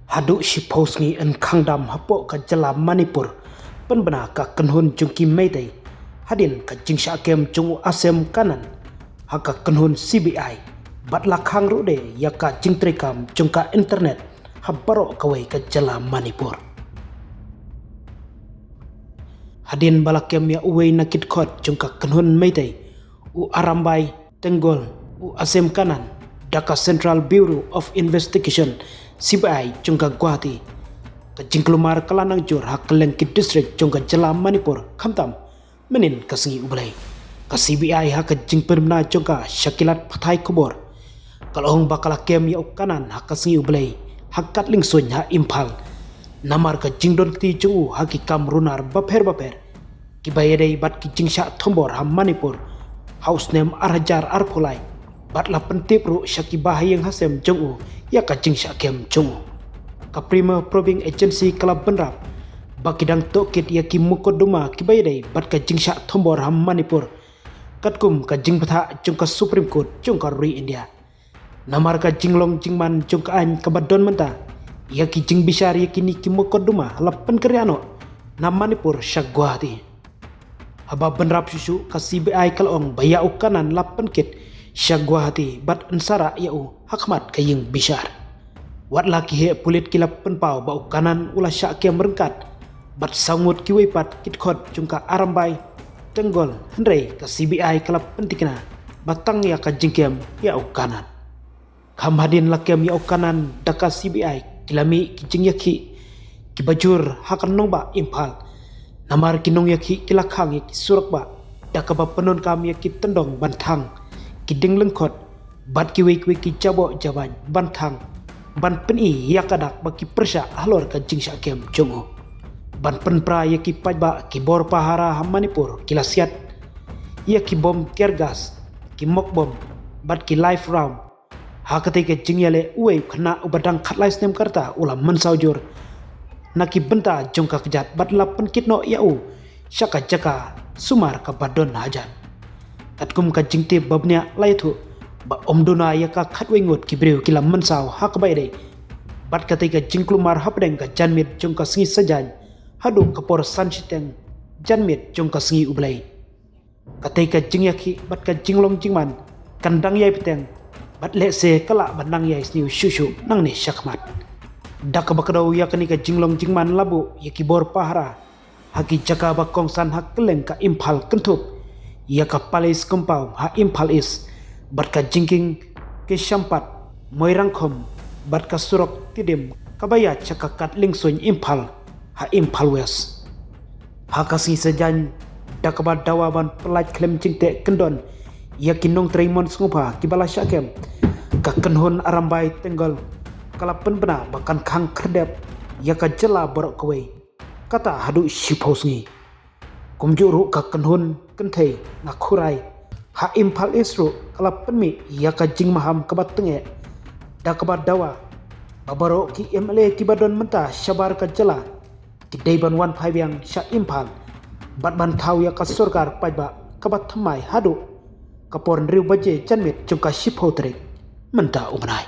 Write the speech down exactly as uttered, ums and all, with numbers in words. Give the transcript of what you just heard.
Haduh shiphew sngi yn khang dam hapoh ka jylla Manipur, pynbna ka kynhun jong ki Meitei hadien ka jingshah kem jong u Asem Kanan ha ka kynhun C B I, bad la khang ruh de ïa ka jingtreikam jong ka internet ha baroh kawei ka jylla Manipur. Hadien ba la kem ïa uwei na ki dkhot jong ka kynhun Meitei, u Arambai Tenggol, u Asem Kanan, da ka Central Bureau of Investigation, C B I, jong ka Guwahati, ka jingkulmar ka la nang jur ha kylleng ki district jong ka jylla Manipur, khamtam mynhynnin ka sngi U Blei. Ka C B I ha ka jingpynbna jong ka sha ki lad pathai khubor, ka la ong ba ka la kem ïa u Kanan ha ka sngi U Blei ha Katling Suin ha Imphal, namar ka jingdon kti jong u ha ki kam runar bapher bapher, kiba ïadei bad ki jingshah thombor ha Manipur ha u snem ar hajar arphew lai, bad la pyntip ruh sha ki bahaïing hasem jong u ïa ka jingshah kem jong u. Ka Premier Probing Agency ka la bynrap ba ki dang tohkit ïa ki mukotduma kiba ïadei bad ka jingshah thombor ha Manipur, katkum ka jingbthah jong ka Supreme Court jong ka ri India. Namar ka jinglong jingman jong ka aiñ kaba don mynta, ïa ki jingbishar ïa kine ki mukotduma la pynkynriah noh na Manipur sha Guwahati. Haba bynrap shuh shuh, ka C B I ka la ong ba ïa u Kanan la pynkit sha Guwahati bad yn sarah ïa u ha khmat ka ïing bishar. Wat la ki heh pulit ki la pynpaw ba u Kanan u la shah kem ryngkat bad saw ngut kiwei pat ki dkhot jong ka Arambai Tenggol, hynrei ka C B I ka la pyntikna ba tang ïa ka jingkem ïa u Kanan. Kham hadien la kem ïa u Kanan da ka C B I, ki la mih ki jingïakhih kiba jur ha ka nongbah Imphal, namar ki nongïakhih ki la khang ïa ki surok bah da kaba pyndonkam ïa ki tyndong ban thang, ki dieng lyngkhot bad kiwei kiwei ki jaboh jabaiñ ban thang, ban pyni ïa ka dak ba ki pyrshah halor ka jingshah kem jong u. Ban pynpra ïa ki paidbah, ki bor pahara ha Manipur ki la siat ïa ki bom tear gas, ki mok bom bad ki live round. Ha katei ka jingïaleh, uwei u khynnah uba dang khatlai snem ka rta u la mynsaw jur na ki bynta jong ka kjat bad la pynkit noh ïa u sha ka jaka sumar kaba don hajan. Katkum ka jingtip ba bniah, la ïathuh ba ym duna ïa ka khatwei ngut ki briew ki la mynsaw ha kaba ïadei bad katei ka jingkulmar hapdeng ka janmiet jong ka sngi Saitjaiñ haduh ka por san shiteng janmiet jong ka sngi U Blei. Katei ka jingïakhih bad ka jinglong jingman kan dang ïai bteng bad lehse ka lah ban dang ïai sniew shuh shuh nangne shakhmat. Da kaba kdew ïa kane ka jinglong jingman, la buh ïa ki bor pahara ha ki jaka ba kongsan ha kylleng ka Imphal, kynthup ïa ka Palace Compound ha Imphal East bad ka Jingkieng, Kailaishahar, Moirangkhom bad ka surok Tidim kaba ïaid sha ka Katling Suin Imphal ha Imphal West. Ha ka sngi Saitjaiñ, da kaba dawa ban pyllait khlem jingteh kyndon ïa ki nongtrei mon sngewbha kiba la shah kem, ka kynhun Arambai Tenggol ka la pynbna ba kan khang khyrdep ïa ka jylla baroh kawei, kata haduh shiphew sngi. Kumjuh ruh ka kynhun kynthei Ngakhurai ha Imphal East ruh ka la pynmih ïa ka jingmaham kaba tyngeh, da kaba dawa ba baroh ki M L A kiba don mynta shabar ka jylla ki dei ban wan phai biang sha Imphal bad ban thaw ïa ka sorkar paidbah kaba thymmai haduh ka por hynriew baje janmiet jong ka shiphew tarik mynta u bnai.